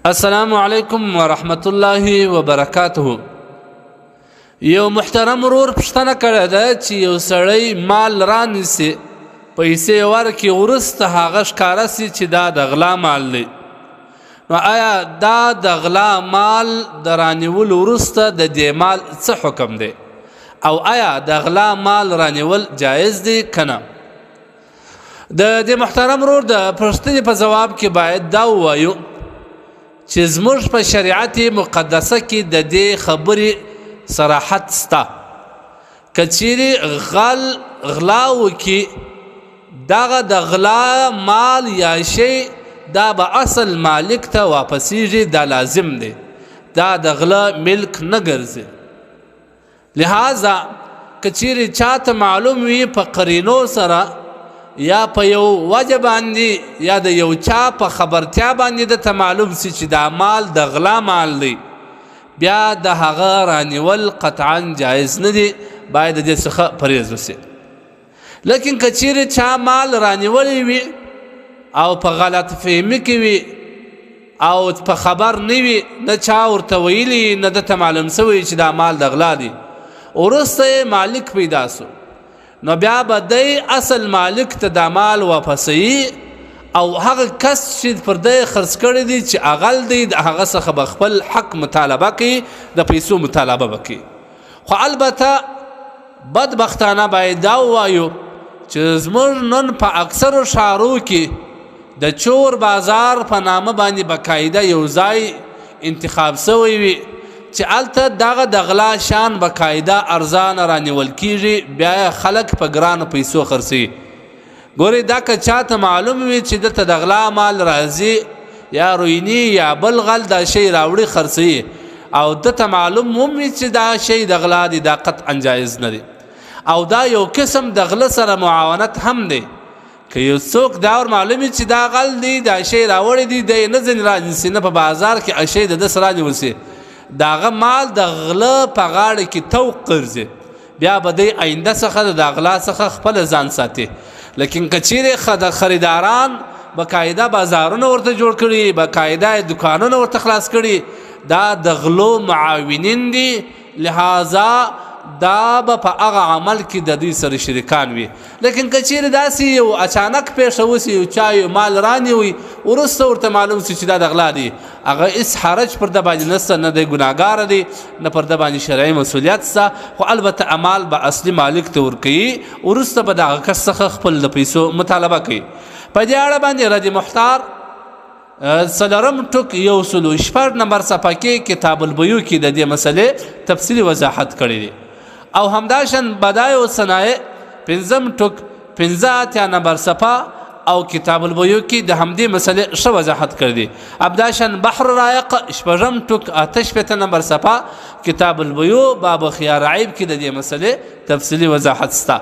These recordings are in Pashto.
السلام علیکم ورحمت الله وبرکاته. یو محترم ورور پوښتنه کړې ده چې یو سړی مال رانیسي، پیسې ورکړي، وروسته هغه ښکاره سي چې دا د غلا مال دی، نو آیا دا د غلا مال د رانیولو وروسته د دې مال څه حکم دی، او آیا د غلا مال رانیول جایز دی که نه؟ د دې محترم ورور د پوښتنې په ځواب کې باید دا ووایو چې زموږ په شریعت مقدسه کې د دې خبرې صراحت سته. که چیرې غل غلا وکړي، دغه د غلا مال یا شی دا به اصل مالک ته واپسیږي، دا لازم دی، دا د غلا ملک نه ګرځي. لہذا که چیرې چاته معلوم وي په قرینو سره یا په یو وجه باندې یا د یو چا په خبرتیا باندې د ته معلوم سي چې دا مال د غلا مال دی، بیا د هغه رانیول قطعا جایز نه دی، باید د دې څخه پرهیز وسي. لیکن که چیرې چا مال رانیولی وي او په غلط فهمي کې وي او په خبر نه وي، نه چا ورته ویلي، نه ده ته معلوم سوی چې دا مال د غلا دی، وروسته یې مالک پیدا سو، نو بیا به دی اصل مالک ته دا مال واپسوي، او هغه کس چې پر دی خرڅ کړی دی چې اغل دی، د هغه څخه به خپل حق مطالبه کوي، د پیسو مطالبه به کوي. خو البته بدبختانه باید دا ووایو چې زموږ نن په اکثرو ښارو کې د چور بازار په نامه باندې باقاعده یو ځای انتخاب سوی وي چې هلته دغه د غلا شان باقاعده ارزانه رانیول کیږي، بیا خلک په ګرانو پیسو خرڅوي. ګورئ، دا که چاته معلوم وي چې دلته د غلا مال راځي یا رویني یا بل غل دا شی راوړي خرڅوي، او ده ته معلوم هم وي چې دا شی د غلا دی، دا قطعا جایز نه دی، او دا یو قسم د غله سره معاونت هم دی. که یو څوک دا ور معلوم وي چې دا غل دی، دا شی راوړی دی، دی نه ځینې رانیسي، نه په بازار کې شی د ده سره رانیول سي، د هغه مال د غله په غاړه کې توق ګرځي، بیا به دی آینده څخه د غلا څخه خپله ځان ساتي. لیکن که چیرې د خریداران باقاعده بازارونه ورته جوړ کړي، باقاعده دکانونه ورته خلاص کړي، دا د غلو معاونین دي، لهذا دا به په هغه عمل کې د دوی سره شریکان وي. لیکن که چیرې داسې یو اچانک پېښه وسي، یو چا یو مال رانیوي، وروسته ورته معلوم سي چې دا د غلا دی، هغه هېڅ حرج پر ده باندې نسته، نه دی ګناهګار دی، نه پر ده باندې شرعي مسؤلیت سته، خو البته اعمال به اصلي مالک ته ورکوي، وروسته به د هغه کس څخه خپل د پیسو مطالبه کوي. په دې اړه باندې رد محتار څلورم ټوک 106 نمبر صفحه کې کتاب البیوع کې د دې مسئلې تفصیلي وضاحت کړی دی، او همداشان بدایع الصنایع پنځم ټوک 85 نمبر صفحه او کتاب البیوع کې د همدې مسئلې ښه وضاحت کړی دی. همداشان بحر رایق شپږم ټوک 68 نمبر صفحه کتاب البیوع باب خیار عیب کې د دې مسئلې تفصیلي وضاحت سته.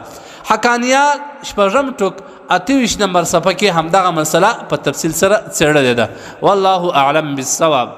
حقانیه شپږم ټوک 28 نمبر صفحه کې همدغه مسله په تفصیل سره څېړلې ده. والله اعلم بالصواب.